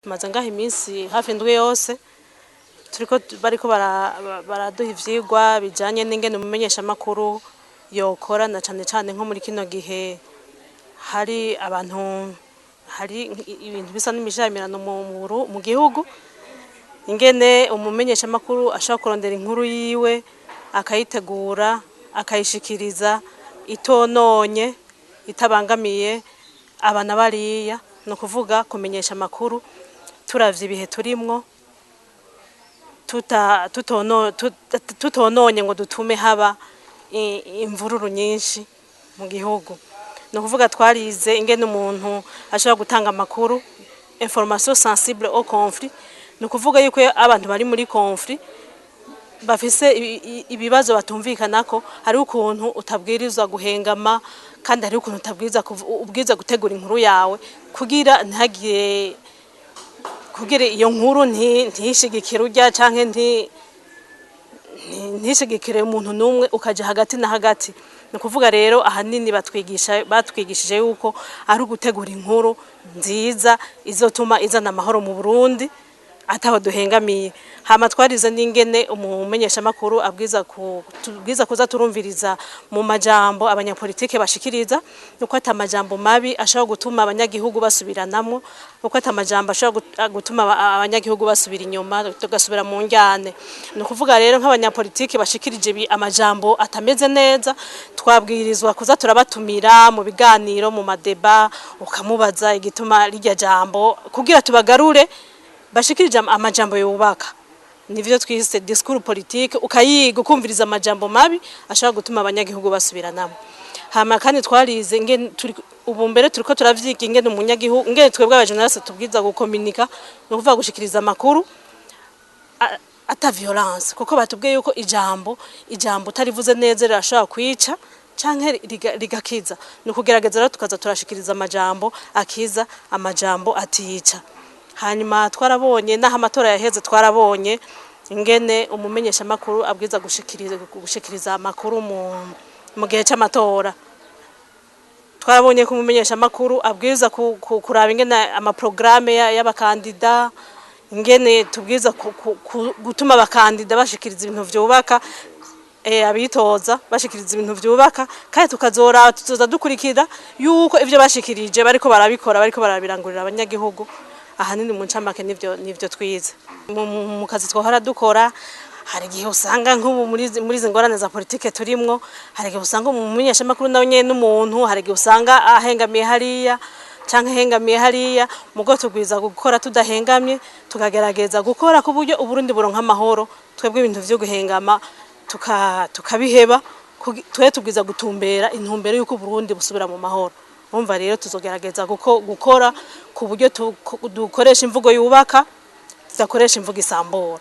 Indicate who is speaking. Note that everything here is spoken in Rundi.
Speaker 1: Tumaze ngaho iminsi hafi 7 yose turiko, bariko baraduha ivyigwa bijanye n'ingene umumenyeshamakuru yokora, na cane cane nko muri kino gihe hari abantu, hari ibintu bisa n'imishamirano mu gihugu, ingene umumenyeshamakuru ashobora kurondera inkuru yiwe, akayitegura, akayishikiriza itononye, itabangamiye abana bariya. Ni ukuvuga kumenyesha amakuru turavye ibihe turimwo, tutononye ngo dutume haba imvururu nyinshi mu gihugu. Ni ukuvuga twarize ingene umuntu ashobora gutanga amakuru, information sensible au conflit. Ni ukuvuga yuko abantu bari muri conflit, bafise ibibazo batumvikanako, hariho ukuntu utabwirizwa guhengama, kandi hariho ukuntu utabwirizwa ubwirizwa gutegura inkuru yawe kugira ntihagire, kugira iyo nkuru ntishigikire urya canke ntishigikire umuntu n'umwe, ukaja hagati na hagati. Ni ukuvuga rero ahanini batwigishije yuko ari ugutegura inkuru nziza izotuma izana amahoro mu Burundi ataho duhengamiye. Hama twarize n'ingene umumenyeshamakuru abwiza tubwiza kuza turumviriza mu majambo abanyapolitike bashikiriza, nuko ata amajambo mabi ashobora gutuma abanyagihugu basubiranamwo, nuko ata amajambo ashobora gutuma abanyagihugu basubira inyuma, tugasubira mu njyane. Ni ukuvuga rero nk'abanyapolitike bashikirije amajambo atameze neza, twabwirizwa kuza turabatumira mu biganiro, mu ma débats, ukamubaza igituma rirya jambo, kugira tubagarure bashikirije amajambo yubaka. Nivyo twise discours politique, ukayiga, ukumviriza amajambo mabi ashobora gutuma abanyagihugu basubiranamo. Hama kandi twarize ingene turi ubu, mbere turiko turavyiga ingene umunyagihugu, ingene twebwe aba journalistes tubwiza gukominika, ni ukuvuga gushikiriza amakuru ata violence, kuko batubwiye yuko ijambo utarivuze neza rirashobora kwica canke rigakiza. Ni ukugerageza rero tukaza turashikiriza amajambo akiza, amajambo atica. Hanyuma twarabonye n'aho amatora yaheze, twarabonye ingene umumenyeshamakuru abwiza gushikiriza amakuru mu gihe c'amatora. Twarabonye ko umumenyeshamakuru abwiza kuraba ingene ama programmes y'abakandida, ingene tubwiza gutuma abakandida bashikiriza ibintu vyubaka, abitoza bashikiriza ibintu vyubaka, kandi tukazora tuzoza dukurikira yuko ivyo bashikirije bariko barabikora, bariko barabirangurira abanyagihugu. Ahanini mu ncamake nivyo twize. Mu kazi twahora dukora, hari igihe usanga nk'ubu muri izi ngorane za politike turimwo, hari igihe usanga umumenyeshamakuru nawe nyene n'umuntu, hari igihe usanga ahengamiye hariya canke ahengamiye hariya. Mugo tugwiza gukora tudahengamye, tukagerageza gukora ku buryo Uburundi buronka amahoro. Twebwe ibintu vyo guhengama tukabiheba, twe tubwiza gutumbera intumbero y'uko Uburundi busubira mu mahoro. Urumva rero tuzogerageza gukora ku buryo dukoresha imvugo yubaka, tudakoresha imvugo isambura.